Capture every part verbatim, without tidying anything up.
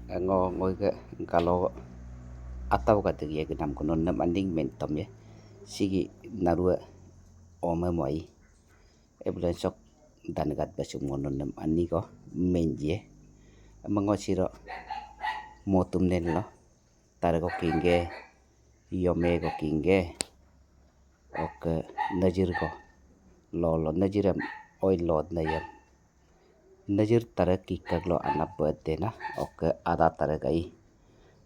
Ngo ngoi ke galo atau ka tegi ye genam kono nem aning men tom ye. Sigi narua ome moi. Eblen sok dan gat basum ngono nem ani ko men ye. Mengo siro motum nen lo. Tare ko kingge, yome ko kingge. Oke, najir ko. Lo lo najir em oi lot na yem. Najir tare kikak lo anak bete na. Oke, ada tare kai.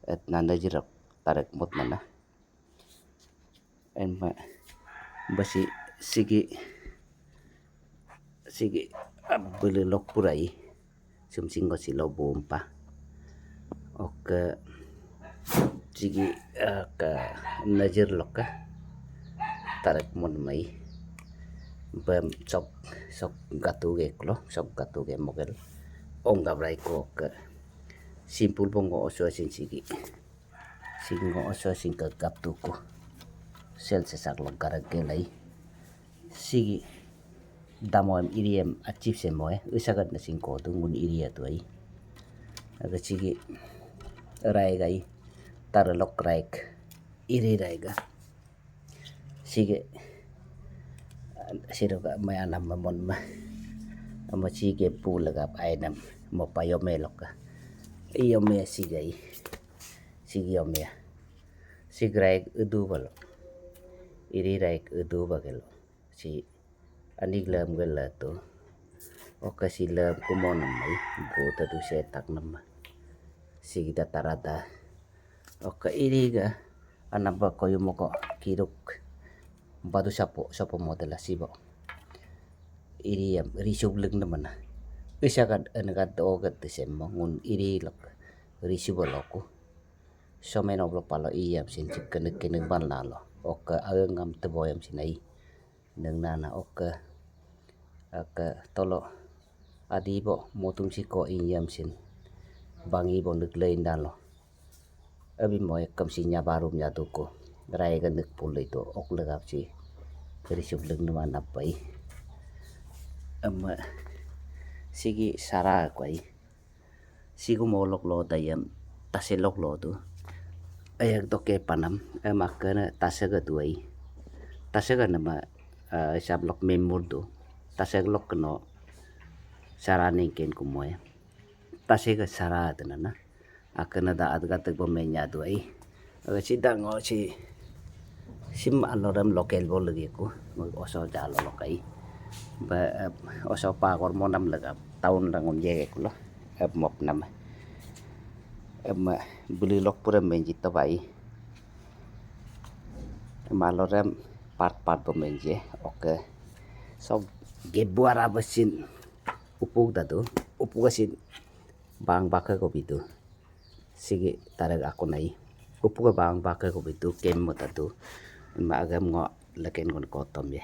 Et na najir tare mut na na. Ema basi sigi sigi abele lok purai. Sum singgo silo bumpa. Oke. Sigi ke najir loka. Tarek mon mai. Bem sok sok gatu ge klo, sok gatu ge mogel. Ong gabrai ko ke. Simpul bongo oso sin sigi. Singo oso singka gap tuku. Sel sesak lo garak gelai. Sigi damo em iri em acip semoe. Usagat na singko tu ngun iri atu ai. Aga sigi rai gai. Taralok raik. Iri rai ga. Sigi siro ga mai anam mamon ma. Ama sigi pu lagap ainam. Mo payo melok ga. Iyo me sigai. Sigi om ya. Sigi raik udu balo. Iri raik udu bagelo. Si anik lam gela tu. Oka si lam kumon mai. Go tadu setak nama. Sigi datarada. Oka iri ga. Anaba koyo moko kiruk. Badu sapo sapo modela sibo. Iri yam risub leng namana. Isakat anakat ogat tisem ngun iri lok. Risub loku. Somen oblo palo iyam sin cik kenek kenek ban lalo. Oke, agak ngam tebo yam sin ai. Neng nana oke. Oke, tolo. Adi bo motum siko iyam sin. Bang ibo nek lain dalo. Abi mo ekam si nya barum nya tuku. Rai ke nek pul itu ok legap si. Risub leng nama napai. Ema sigi sara kwai. Sigu molok lo dayam tase lok lo tu. Ayak doke panam, eh, makana tase ga tu ai. Tase ga nama, eh, isab lok memur tu. Tase lok keno sara nengken kumoe. Tase ga sara tu nana. Akana da at gatek bo menya tu ai. Aga si dango si sim alorem lokel bo lagi ku. Oso jalo lokai. Ba, eh, oso pagor monam lega taun rangun yege kulo. Eh, mop nama. Em, beli lok pura menji to bai. Em alorem part-part bo menji. Oke. So gebuara besin. Upuk datu. Upuk asin. Bang baka ko bitu. Sigi tarek aku nai. Upu ke bang baka ko bitu kem mo tatu. Ma agam ngo leken kon kotom ye.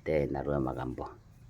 Te narua magam bo.